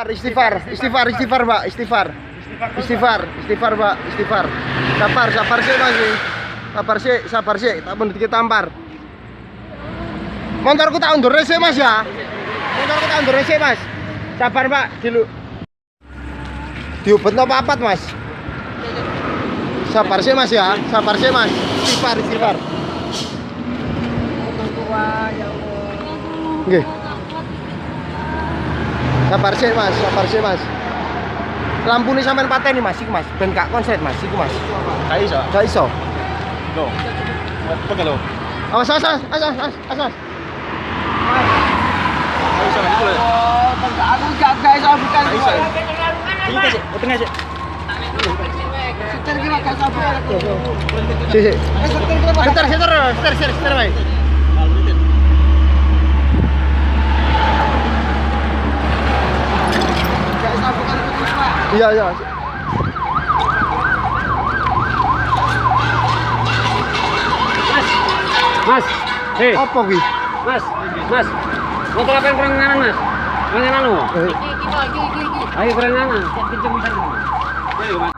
Istighfar, istighfar, istighfar, Pak, istighfar. Istighfar, istighfar, Pak, istighfar. Sabar, sabar sih, Mas. Sabar sih, sabar sih, tak mendut tampar. Motorku tak undur sih, Mas, ya. Motorku tak undur sih, Mas. Sabar, Pak, dulu. Diubetno papat, Mas. Sabar sih, Mas, ya. Sabar sih, Mas. Istighfar, istighfar. Nggih. Sabar sih, Mas, sabar sih, Mas. Lampune sampean pateni, Mas, iku, Mas. Ben gak konsen, Mas, iku, Mas. Gak iso. Gak iso. Loh. Apa lho? Awas, awas, awas, awas, awas, awas. Gak iso iku lho. Aku gak iso bukan. Gak iso. Iki sik, tengah sik. Setir ki gak iso bukan aku. Si, si. Eh, setir ki. Seter, seter, seter, seter, seter, wae. Gak iso bukan aku, Pak. Iya, iya. Mas, hei, Apa kuwi? Mas, Mas, motor apa yang kurang nganan, Mas? Kurang nganan lo? Eh, Ayo kurang nganan, kenceng bisa. Ayo, Mas.